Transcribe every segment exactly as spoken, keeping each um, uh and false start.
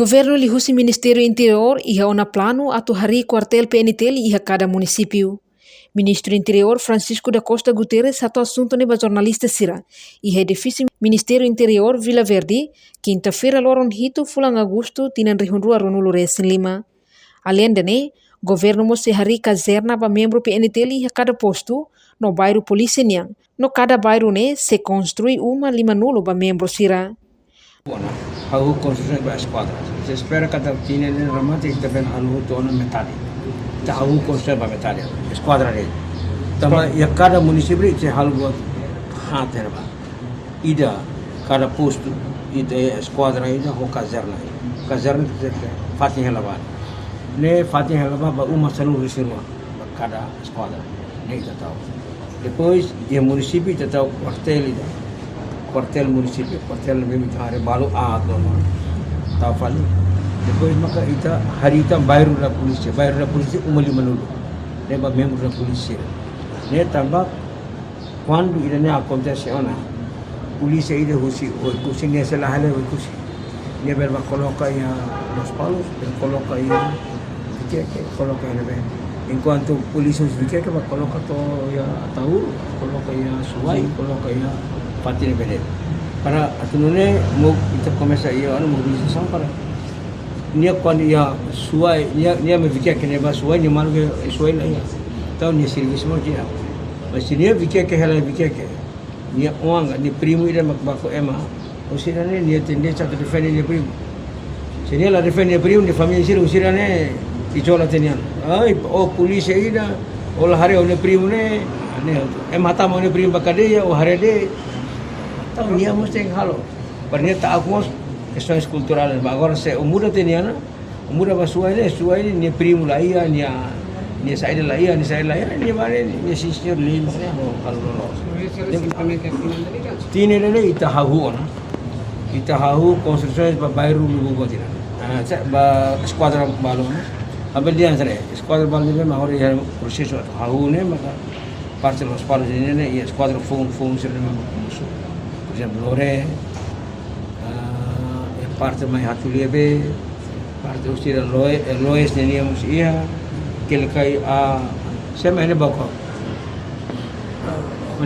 Governu liuhusi Ministériu Interiór iha ona planu atu harii kuartél P N T L iha kada munisípiu. Ministru Interiór Francisco da Costa Guterres hato'o asuntu ne'e ba jornalista sira iha edifísiu Ministériu Interiór Vila Verde, kinta-feira loron hitu fulan Agostu tinan rihun rua ruanulu resin lima. Aleinde ne'e, governu mós sei harii kazerna ba membru P N T L iha kada postu no bairru polísia nian. No kada bairru ne'e sei konstrui uma limanulu ba membru sira. Ona, hahú konstrusaun ba eskuadra. Se espera katak tinan ne'e remata, ita bele halo hotu ona metade. Ita hahú konstrusaun ba metade. Eskuadra ne'e. Tanba iha kada munisípiu ita halo buat haat ne'ebá. Ida kada postu, ita eskuadra ida ho kazerna. Kazerna ita fatin hela ba. Ne'e fatin hela ba, ba uma sanulu-resin-rua ba kada eskuadra. Ne'e ita tau. Depois, iha munisípiu ita tau kuartél ida. Kuartél munisípiu, kuartél ne'ebé ita haree balu aat ona. Tau fali. Depois maka ita harii tan bairru da polísia, bairru da polísia uma limanulu. Ne'e ba membru da polísia. Ne'e tanba kuandu ida-ne'e akontese ona, polísia ida husi Oekusi, nia sei la halo Oekusi. Nia bele ba koloka iha Lospalos, bele koloka iha Viqueque, koloka iha ne'ebé. Enkuantu polísia husi Viqueque ba koloka to'o iha Ataúro, koloka iha Suai, koloka iha fatin ne'ebé de'it. Para atu nune'e mós ita komesa iha ona mobilizasaun para nia kuandu iha Suai, nia, nia mai Viqueque ne'e ba Suai, nia maluk iha Suai la iha. Entaun nia servisu mós iha. Mas se nia Viqueque hela Viqueque, nia oan ka nia primu ida mak bá ho ema. Husi ida-ne'e nia tendénsia atu defende nia primu. Se nia la defende nia primu, nia família sira husi ida-ne'e izola tiha nian. Ai, ó polísia ida, ó la haree ó-nia primu ne'e, ne'e, ema hatama ó-nia primu ba kadeia, ó haree de'it. Entaun nia mós tenke halo. Para nia ta'uk mós kestaun kulturál, ba agora se ó muda tiha nian, ó muda ba Suai ne'e, Suai ne'e nia primu la iha, nia, nia saida la iha, nia saida la iha, nia bá ne'e, nia sin señór lima ne'e, halo, halo loloos. Tinan ida-ne'e ita hahú ona. Ita hahú konstrusaun ba bairru lubuk buat ida. Ah, sa-, ba eskuadra balu ona. Abel dia sare, eskuadra balu ne'e mak agora iha prosesu atu hahú ne'e, maka parte Lospalos ne'e, ne'e, iha eskuadra foun, foun sira ne'e mak musu. Por ezemplu, Lore, ah, iha parte mai Hatuliebe, parte husi ida Loe-, eh, Loes ne'e nia mós iha, Quelcai, ah, sé mak ne'e bá ho.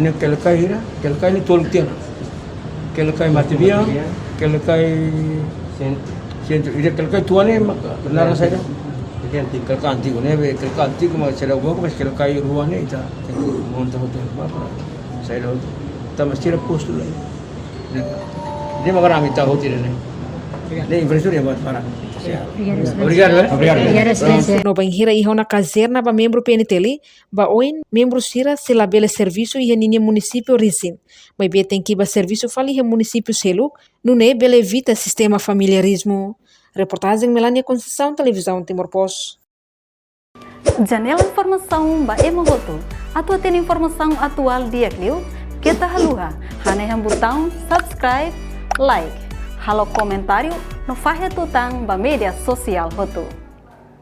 Ne'e Quelcai hira, Quelcai ne'e tolu tiha ona. Quelcai Matebian, Quelcai Sen-, Sentru, ida Quelcai tuan ne'e mak naran saida? Quelcai antigu. Quelcai antigu ne'ebé, Quelcai antigu mak seidauk bá, mas Quelcai rua ne'e ita monta hotu ba, saida hotu. Tanba sira postu la iha. Ne'e mak ami tau hotu ne'e. Ne'e infraestrutura buat para. Obrigadu, eh? Obrigadu. Obrigadu, Exelénsia. No bainhira iha ona kazerna ba membru P N T L, ba oin membru sira sei labele servisu iha ninia munisípiu orijin. Maibé tenke bá servisu fali iha munisípiu seluk, nune'e bele evita sistema familiarizmu. Reportajen Melania Conceição, Televizaun Timor Post. Janela informasaun ba ema hotu. Atu hatene informasaun atuál di'ak liu, keta haluha hanehan butaun subscribe, like, halo komentáriu no fahe tutan ba média sosiál hotu.